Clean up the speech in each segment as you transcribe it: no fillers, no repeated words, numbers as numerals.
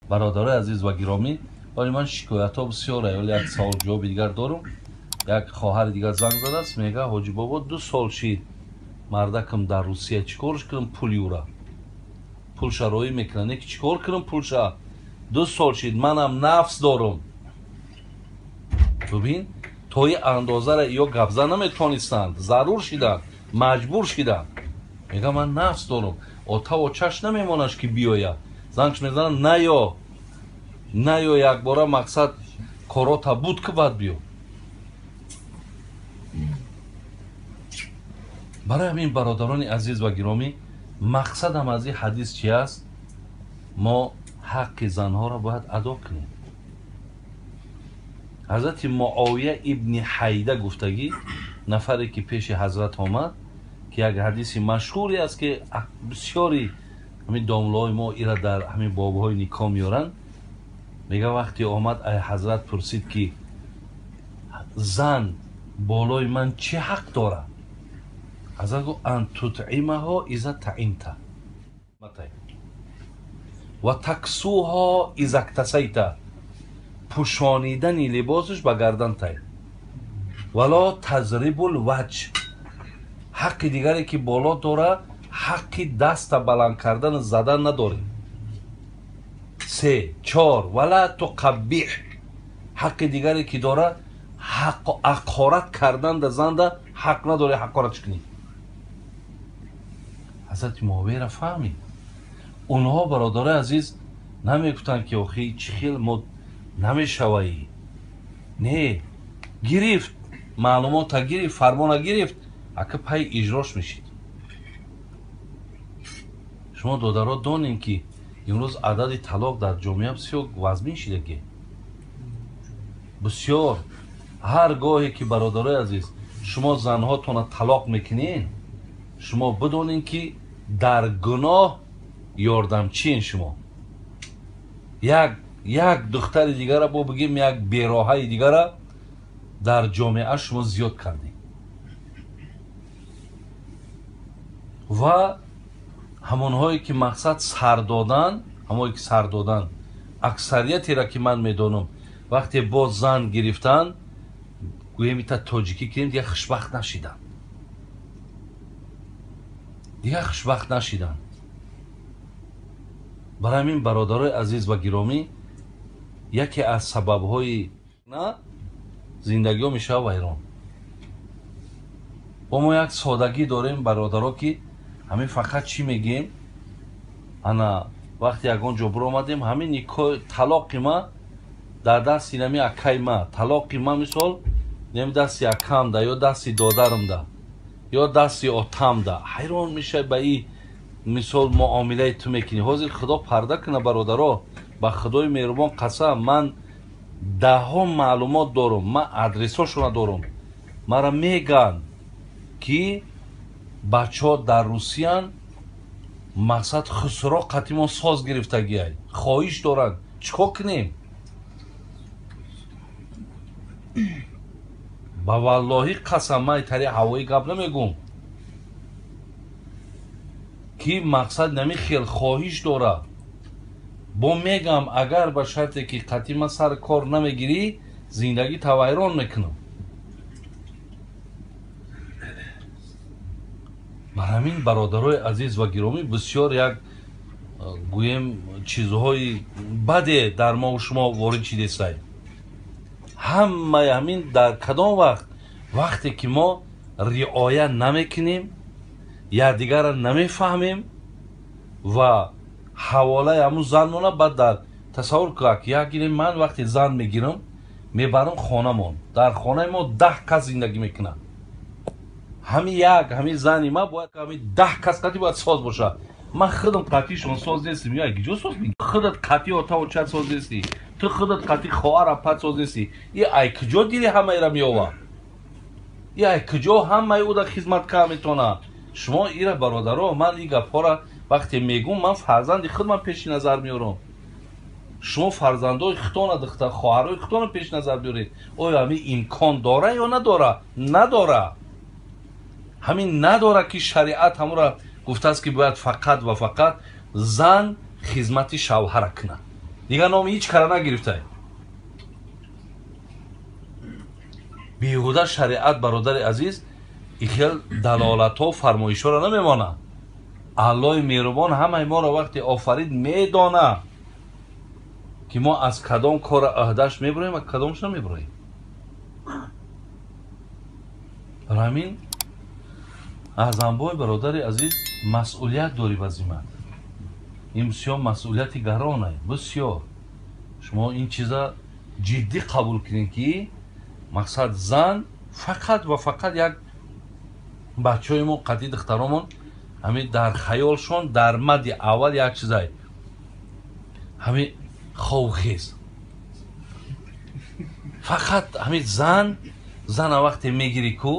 Бародарои азиз ва гиромӣ, вале ман шикоятҳо бисёре, вале як савол ҷавоби дигар дорум. Як хоҳари дигар занг задааст, мега ҳоҷи бобо 2 сол шид мардакам дар Русия, чӣ корш кунам пули ӯра? Пулша роӣ мекунад, не ки чӣ кор кунам пулша? 2 сол шид, манам нафс дорум. Бибин, то ин андозара ё гапзан наметонистанд, зарур шиданд, маҷбур шиданд. Мега ман нафс дорум, отаву чаш намемонаш ки биёяд. Зангш мезанад, наё, наё, якбора мақсад корота буд ки баъд биё. Барои ҳамин бародарони азиз ва гиромӣ, мақсадам аз ин ҳадис чи аст? Мо ҳаққи занҳоро бояд адо кунем. Ҳазрати Муовия ибни Ҳайда гуфтагӣ, нафаре ки пеши ҳазрат омад, ки як ҳадиси машҳуре аст ки бисёри ҳамин домлаҳои мо ира дар ҳамин бобҳои никоҳ меоранд. Мега вақте омад ай ҳазрат пурсид ки зан болои ман чӣ ҳақ дорад? Ҳазрат гуфт ан тутъимаҳо иза таимта ва таксуҳо иза ктасайта, пӯшонидани либосаш ба гардан тай, вало тазрибул ваҷ. Ҳаққи дигаре ки боло дора, ҳаққи даста баланд кардану задан надорем. 3, 4, вала туқаббиҳ. Ҳаққи дигаре ки дора, ҳақ ҳақорат кардан да занда ҳақ надори ҳақорат кунӣ. Ҳазрати Муовияро фаҳмид. Онҳо бародарои азиз намегуфтанд ки охи чӣ хел мо намешаваӣ. Не, гирифт, маълумота гирифт, фармона гирифт, ака пай иҷрош мешид. Шумо додаро донем ки имрӯз адади талоқ дар ҷомеа бисёр вазмин шидаги. Бисёр. Ҳар гоҳе ки бародарои азиз шумо занҳотонро талоқ мекунед, шумо бидонед ки дар гуноҳ ёрдамчиен шумо. Як духтари дигара бо бигем, як бероҳаи дигара дар ҷомеа шумо зиёд кардед. Ва ҳамонҳое ки мақсад сар додан, ҳамоне ки сар додан, аксариятера ки ман медонам, вақте боз зан гирифтан, гӯем ита тоҷикӣ кунем, дигар хушбахт нашиданд. Дигар хушбахт нашиданд. Барои ҳамин бародарои азиз ва гиромӣ, яке аз сабабҳои на зиндагиҳо мешавад вайрон. Бо мо як содагӣ дорем бародаро, ки ҳамин фақат чӣ мегӯем? Ана вақте ягон ҷо биромадем, ҳамин никоҳ талоқи ма дар дасти нами акаи ма, талоқи ма мисол нем дасти акамда ё дасти додарамда ё дасти отамда. Ҳайрон мешавӣ ба ин мисол муомилаи ту мекунӣ. Ҳозир Худо парда куна бародаро, ба Худои меҳрубон қасам, ман даҳҳо маълумот дорум, ман адресҳошона дорум. Мара мегӯянд ки бачаҳо дар Русиян, мақсад хусро қатимон соз гирифтагиай, хоҳиш доранд, чӣ кор кунем? Ба валлоҳи қасам, ман тари ҳавоӣ гап намегӯм, ки мақсад нами хел хоҳиш дорад. Бо мегам агар ба шарте ки қатима сар кор намегирӣ, зиндагӣ тавайрон мекунам. Бар ҳамин бародарои азиз ва гиромӣ, бисёр як гӯем чизҳои баде дар мову шумо ворид шидесай. Ҳамаи ҳамин дар кадом вақт? Вақте ки мо риоя намекунем, якдигарро намефаҳмем ва ҳаволаи ҳамун занмона баъд дар тасаввур кунад, ки як гирем ман вақте зан мегирам, мебарам хонамон. Дар хонаи мо 10 кас зиндагӣ мекунад. Ҳами як, ҳами зани ма бояд ҳами 10 кас қатӣ бояд соз бошад. Ман худам қатишон соз нестам. Я куҷо соз мегирам? Худат қатӣ отаву чат соз нестӣ. Ту худат қатӣ хоҳар апат соз нестӣ. И ай куҷо дили ҳамаира меёвад? И ай куҷо ҳамаи ӯ дар хизмат карда метавонад? Шумо ира бародаро, ман ин гапҳоро вақте мегӯм, ман фарзанди худман пеши назар меорам. Шумо фарзандои худтона, духтар, хоҳарои худтона пеши назар биёред. Оё ҳамин имкон дора ё надора? Надора. Ҳамин надора ки шариат ҳамура гуфтааст ки бояд фақат ва фақат зан хизмати шавҳара кунад. Дигар номи ҳеҷ кара нагирифтай. Беҳуда шариат, бародари азиз, и хел далолатҳо, фармоишҳоро намемонад. Аллоҳи меҳрубон ҳамаи моро вақте офарид медона, ки мо аз кадом кора аҳдаш мебуроем ва кадомш намебуроем. Барои ҳамин Аъзамбой, бародари азиз, масъулият дорӣ ба зиммат. Ин бисёр масъулияти гаронае, бисёр. Шумо ин чиза ҷиддӣ қабул кунед, ки мақсад зан фақат ва фақат як бачаҳои мо, қатъи духтаромон ҳамин дар хаёлшон дар мадди аввал як чизай, ҳамин ховхез. Фақат ҳамин зан, зана вақте мегирӣ ку,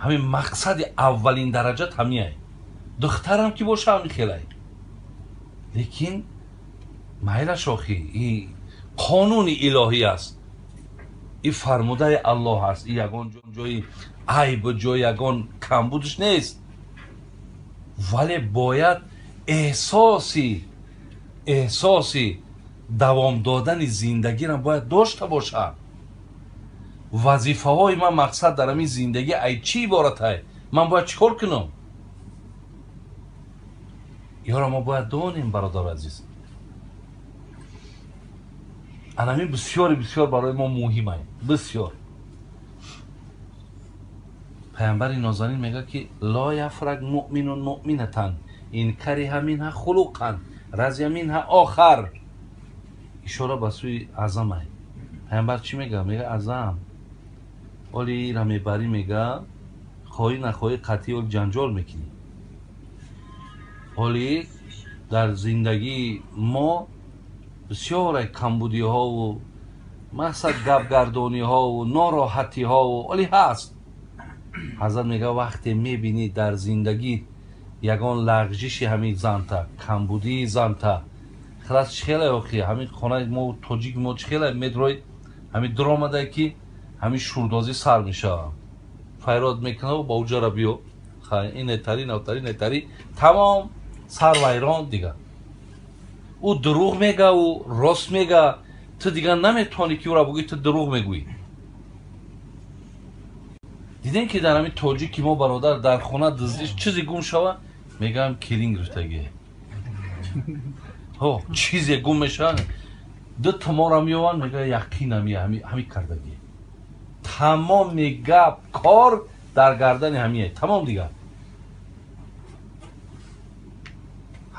ҳамин мақсади аввалин дараҷат ҳамиай. Духтарам ки боша ҳамин хелай. Лекин майлаш охи, и қонуни илоҳӣ аст, и фармудаи Аллоҳ аст, и ягон ҷои айб, ҷои ягон камбудш нест. Вале бояд эҳсоси давом додани зиндагиро бояд дошта бошад. Вазифаҳои ман, мақсад дар ҳамин зиндагӣ ай чӣ иборатай? Ман бояд чӣ кор кунам? Ёро мо бояд донем, бародари азиз. Анамин бисёри бисёр барои мо муҳимай, бисёр. Паямбари нозанин мегӯяд, ки ло яфрак муъминун муъминатан ин кариҳа минҳа хулуқан разия минҳа охар. Ишора ба сӯи Аъзамай. Паямбар чӣ мегӯяд? Мегӯяд, Аъзам, оли ира мебарӣ, мега, хоҳӣ нахоҳӣ қатъи оли ҷанҷол мекунӣ. Оли дар зиндагии мо бисёре камбудиҳову мақсад гапгардониҳову нороҳатиҳову оли ҳаст. Ҳазрат мега, вақте мебинӣ дар зиндагӣ ягон лағжиши ҳамин занта, камбудии занта, хилас чӣ хеле охи ҳамин хонаи мо, тоҷик мо чӣ хеле медрой, ҳамин дуромадае ки ҳамин шурдозӣ сар мешавад, файрод мекунаву ба уҷара биё, хай инетари навтари нетари, тамом сар вайрон дига. Ӯ дурӯғ мега, ӯ рост мега, ту дига наметавонӣ ки ӯра бугӯӣ ту дурӯғ мегӯӣ. Дидем ки дар ҳамин тоҷики мо, бародар, дар хона дуздиш чизе гум шава, мегӯям келин гирифтагӣ. Ҳо, чизе гум мешава, ду тумора меованд, мегӯяд яқин ҳами кардагӣ. Тамоми гап кор дар гардани ҳамие, тамом дигар.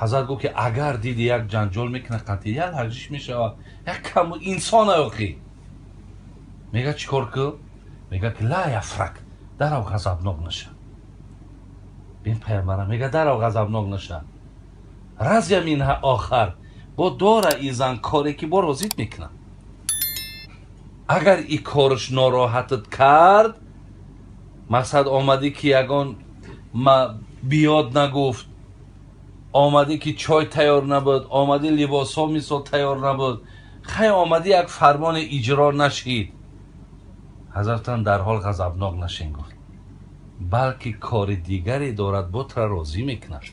Ҳазрат гуфт, ки агар диди як ҷанҷол мекунад, қатъи як лағжиш мешавад, як кам инсон охи. Мега чӣ кор кун? Мега ки ла яфрак, дарав ғазабнок наша. Бин паямбара мега дарав ғазабнок наша. Разия минҳа охар, бо дора и зан коре ки бо розит мекунад. Агар и корш нороҳатат кард, мақсад омадӣ ки ягон биёд нагуфт, омадӣ ки чой тайёр набуд, омадӣ либосҳо мисол тайёр набуд, хай омадӣ як фармоне иҷро нашид, ҳазратан дарҳол ғазабнок нашин гуфт, балки кори дигаре дорад, бо тура розӣ мекунад.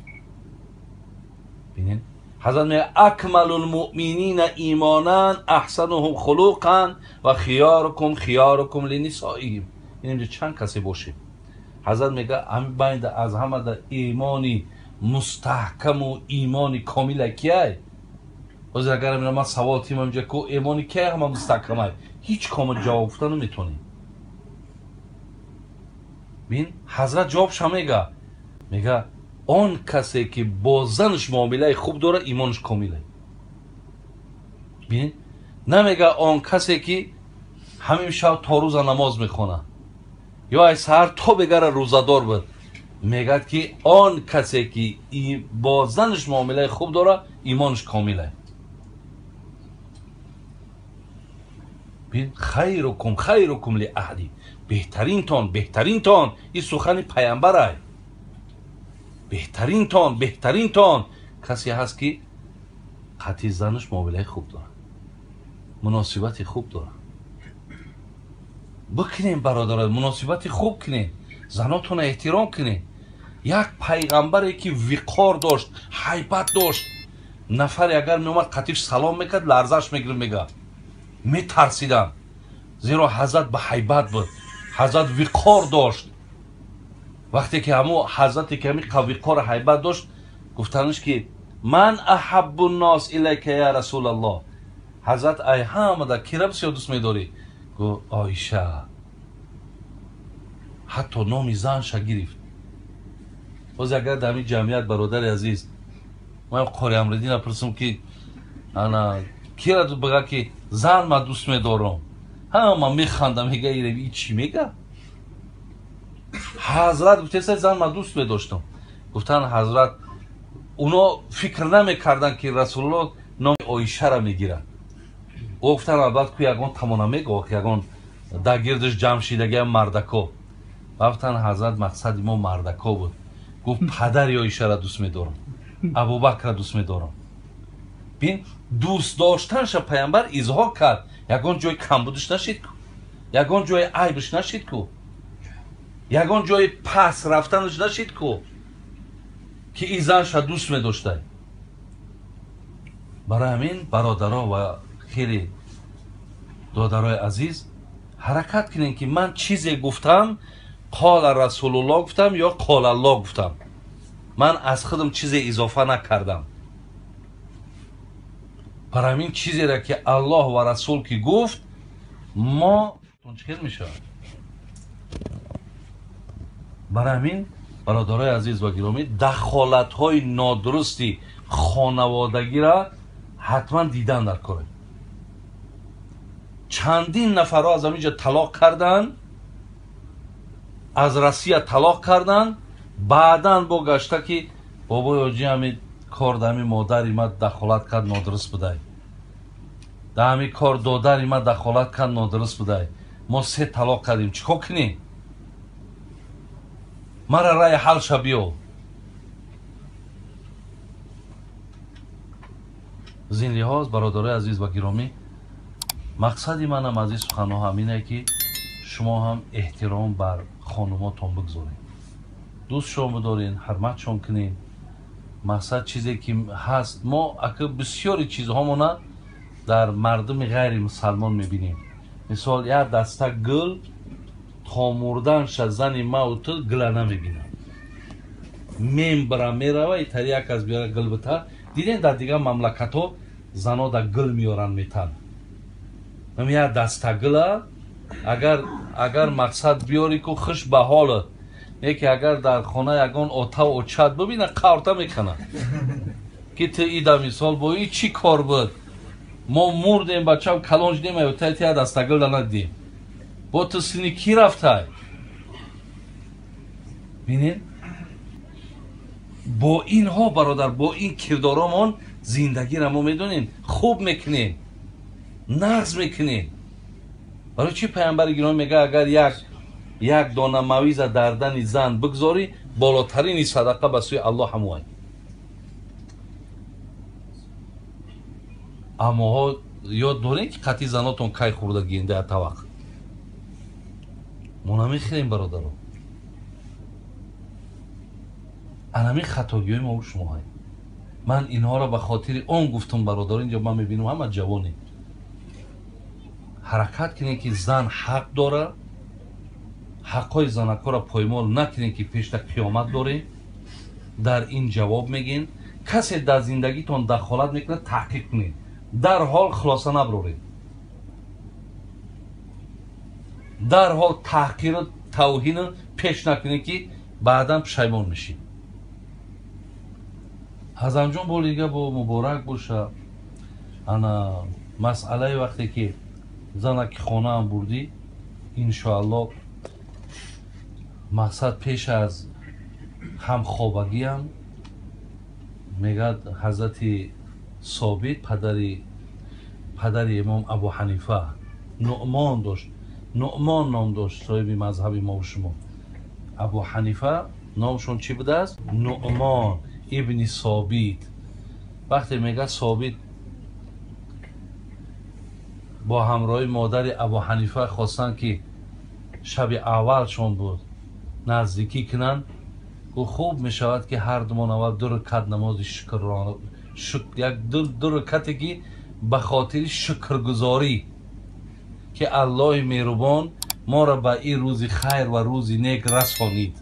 Бинед, ҳазрат мегӯяд акмалул муъминина имонан аҳсануҳум хулуқан ва хиёрукум хиёрукум линисоиҳим. Ин инҷо чанд касе бошем. Ҳазрат мегӯяд ҳамин байнда аз ҳамада имони мустаҳкаму имони комила кияй? Ҳозир агар ман савол тимам инҷа ку имони кияй ҳама мустаҳкамай, ҳеҷ кома ҷавоб гуфта наметавонем. Бин, ҳазрат ҷавобша мега, мега он касе ки бо занаш муомилаи хуб дорад, имонаш комилай. Бин, намега он касе ки ҳамин шаб то рӯза намоз мехонад ё ай саҳар то бегара рӯзадор буд. Мегӯяд ки он касе ки бо занаш муомилаи хуб дорад, имонаш комилай. Бин, хайрукум хайрукум ли аҳли, беҳтаринтон беҳтаринтон, ин сухани паямбарай. Беҳтаринтон беҳтаринтон касе ҳаст ки қатъи занаш муомилаи хуб дорад, муносибати хуб дорад. Бикунем, бародарон, муносибати хуб кунем, занотонро эҳтиром кунем. Як пайғамбаре ки виқор дошт, ҳайбат дошт, Нафаре агар меомад қатиш салом мекард, ларзаш мегирифт, мега метарсиданд, зеро ҳазрат ба ҳайбат буд, ҳазрат виқор дошт. Вақте ки ҳамо ҳазрате ки ҳамин виқору ҳайбат дошт, гуфтанаш ки ман аҳаббу ннос илайка я расулаллоҳ. Ҳазрат ай ҳамада кира бисёр дӯст медорӣ? Гуфт Оиша. Ҳатто номи занша гирифт. Боз агар дар ҳамин ҷамъият, бародари азиз, ман Қори Амриддина пурсам ки ана кира бига ки зан ман дӯст медорам, ҳама механда, мега и чӣ мега? Ҳазрат гуфтеса зан ман дӯст медоштам. Гуфтан ҳазрат уно фикр намекарданд ки Расулуллоҳ номи Оишаро мегирад. Ӯ гуфтан албатта ку ягон тамона мего, ягон дар гирдиш ҷамъ шидагиам мардако. Гуфтан ҳазрат мақсади мо мардако буд. Гуфт падари Оишаро дӯст медорам, Абубакрро дӯст медорам. Бин, дӯст доштанша пайғамбар изҳор кард, ягон ҷои камбудиш нашид ку, ягон ҷои айбиш нашид ку, ягон ҷои пас рафтанаш нашид ку, ки ин занша дӯст медоштай. Барои ҳамин бародаро ва хеле додарои азиз, ҳаракат кунем ки ман чизе гуфтам, қола Расулуллоҳ гуфтам ё қола Аллоҳ гуфтам, ман аз худам чизе изофа накардам. Барои ҳамин чизеро ки Аллоҳ ва Расул ки гуфт, мо чӣ хел мешавад? Барои ҳамин бародарои азиз ва гиромӣ, дахолатҳои нодурусти хонаводагиро ҳатман дидан дар кор. Чандин нафарҳо аз ҳамин ҷо талоқ карданд, аз Россия талоқ карданд, баъдан бо гашта ки бобои оҷи ҳамин кор дар ҳамин модари ман дахолат кард, нодуруст будай, дар ҳамин кор додари ман дахолат кард, нодуруст будай, мо се талоқ кардем, чӣ кор кунем? Мара рай ҳалша биё. Аз ин лиҳоз бародарои азиз ва гиромӣ, мақсади манам аз ин суханҳо ҳамине ки шумо ҳам эҳтиром бар хонумотон бигзоред, дӯстшон бидорен, ҳурматшон кунед. Мақсад чизе ки ҳаст, мо ака бисёри чизҳомона дар мардуми ғайри мусалмон мебинем. Мисол, як даста гул то мурданша зани мау ту гула намебинад, мембара мерава, итари як аз биёра гул бита. Дидем дар дигар мамлакатҳо зано да гул меёранд, метан. Як даста гула агар мақсад биёри ку хуш ба ҳолат, не ки агар дар хона ягон отав очат бибина, қаврта мекунад ки ту ида мисол бо и чӣ кор буд, мо мурдем, бачам калон шудем, ай ту як даста гул да надидем, бо ту сини кӣ рафтай? Бинед, бо инҳо бародар, бо ин кирдоромон зиндагиро мо медонем, хуб мекунем, нағз мекунем. Барои чӣ пайғамбари гиромӣ мега агар як дона мавиза дардани зан бигзорӣ, болотарини садақа ба сӯи Аллоҳ ҳамоай. Амоҳо ёд дорем ки қатъи занотон кай хӯрдагиен дар тавақ? Мо намехӯрем бародаро. Анамин хатогиҳои мо шумоҳай. Ман инҳоро ба хотири он гуфтам бародаро, инҷо ман мебинам ҳама ҷавоне. Ҳаракат кунем ки зан ҳақ дора, ҳақҳои занакҳоро поймол накунем ки пешта қиёмат дорем. Дар ин ҷавоб мегӯем, касе дар зиндагитон дахолат мекунад, таҳқиқ кунед, дарҳол хулоса наброред, дарҳол таҳқиру тавҳину пеш накунед ки баъдан пушаймон мешед. Ҳазамҷон, бо дига бо муборак боша. Ана масъалаи вақте ки занаки хонаам бурдӣ, иншоаллоҳ мақсад пеш аз ҳамхобагиам мегӯяд ҳазрати Собит, падари имом Абу Ҳанифа, Нуъмон дошт, Нуъмон ном дошт, соҳиби мазҳаби мо шумо. Абу Ҳанифа номшон чӣ будааст? Нуъмон ибни Собит. Вақте мегӯяд Собит бо ҳамроҳи модари Абу Ҳанифа хостанд ки шаби аввалшон буд наздикӣ кунанд, гуфт хуб мешавад ки ҳар думон аввал ду ракат намози Як ду ракате ки ба хотири шукргузорӣ ки Аллоҳи меҳрубон моро ба ин рӯзи хайр ва рӯзи нек расонид.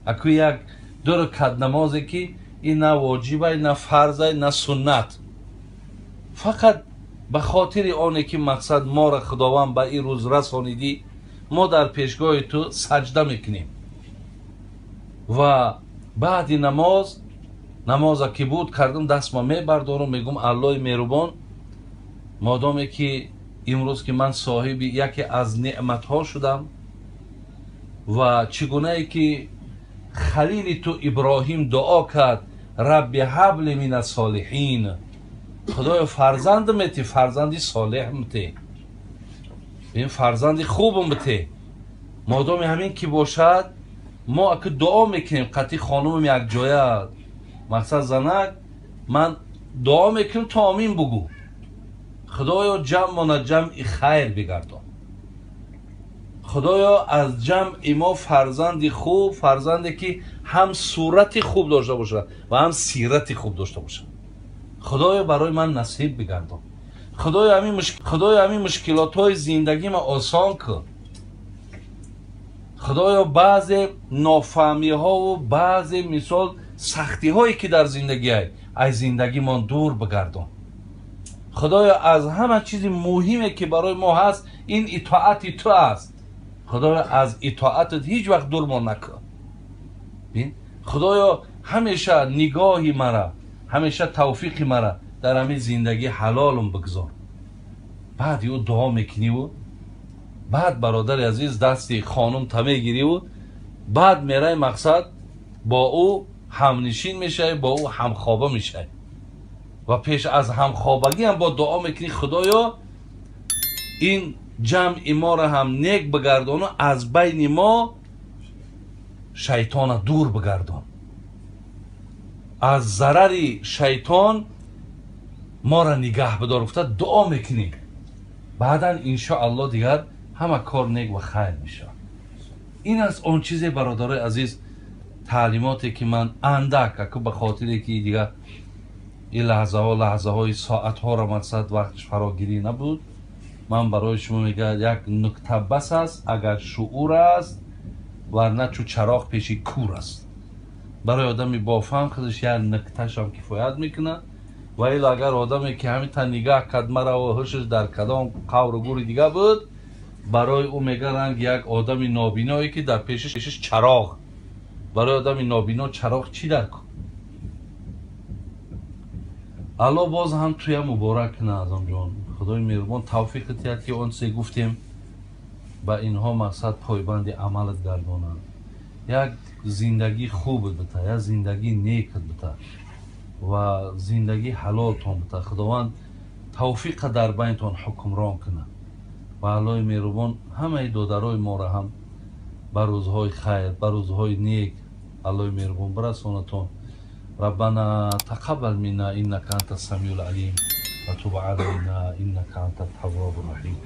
Аку як ду ракат намозе ки ин на воҷибай, на фарзай, на суннат, фақат ба хотири оне ки мақсад моро Худованд ба ин рӯз расонидӣ, мо дар пешгоҳи ту саҷда мекунем. Ва баъди намоз, намоза ки буд кардам, дастма мебардорам, мегӯм: Аллоҳи меҳрубон, модоме ки имрӯз ки ман соҳиби яке аз неъматҳо шудам ва чӣ гунае ки халили ту Иброҳим дуо кард: «Рабби ҳабли мина солиҳин», Худоё, фарзанд метӣ, фарзанди солеҳ мете, ин фарзанди хубм бите. Модоми ҳамин ки бошад, мо аки дуо мекунем қатъи хонумам якҷоя, мақсад занак, ман дуо мекунем, то омин бугӯ: Худоё, ҷамъмона ҷамъи хайр бигардон, Худоё, аз ҷамъи мо фарзанди хуб, фарзанде ки ҳам сурати хуб дошта бошад ва ҳам сирати хуб дошта бошад, Худоё, барои ман насиб бигардон. Худоё, ҳамин мушкилотҳои зиндагима осон кун. Худоё, баъзе нофаҳмиҳову баъзе мисол сахтиҳое ки дар зиндагиай, аз зиндагимон дур бигардон. Худоё, аз ҳама чизи муҳиме ки барои мо ҳаст, ин итоати ту аст. Худоё, аз итоатат ҳеҷ вақт дурмон накун. Худоё, ҳамеша нигоҳи мара, ҳамеша тавфиқи мара дар ҳамин зиндагӣ ҳалолум бигзор. Баъди ӯ дуо мекуниву баъд, бародари азиз, дасти хонум та мегириву баъд мерай, мақсад бо ӯ ҳамнишин мешавӣ, бо ӯ ҳамхоба мешавӣ ва пеш аз ҳамхобагиам бо дуо мекунӣ: Худоё, ин ҷамъи моро ҳам нек бигардону аз байни мо шайтона дур бигардон, аз зарари шайтон моро нигаҳ бидор, гуфта дуо мекунӣ. Баъдан иншоалло дигар ҳама кор нек ва хайр мешавад. Ин аст он чизе, бародарои азиз, таълимоте ки ман андак аку ба хотире ки дигар ин лаҳзаҳо, лаҳзаҳои соатҳоро мақсад вақтш фарогирӣ набуд, ман барои шумо мегӯям, як нукта бас аст, агар шуур аст, варна чу чароғ пеши кур аст. Барои одами бофаҳм худаш як нукташам кифоят мекунад. Ва ило агар одаме ки ҳамин та нигаҳ кард мараву ҳушаш дар кадом қавру гури дига буд, барои ӯ мега ранг як одами нобиное ки дар пешиш чароғ. Барои одами нобино чароғ чӣ дар кун? Алло боз ҳам туя муборак кунад, Аъзамҷон. Худои меҳрубон тавфиқ диҳад ки он чизе гуфтем, ба инҳо мақсад пойбанди амалат гардонанд, як зиндагии хубат бита, як зиндагии некат бита ва зиндагии ҳалолтон бита. Худованд тавфиқа дар байнтон ҳукмрон кунад ва Аллоҳи меҳрубон ҳамаи додарои моро ҳам ба рӯзҳои хайр, ба рӯзҳои нек Аллоҳи меҳрубон бирасонатон. ربنا تقبل منا إنك أنت السميع العليم وتب علينا إنك أنت التواب الرحيم.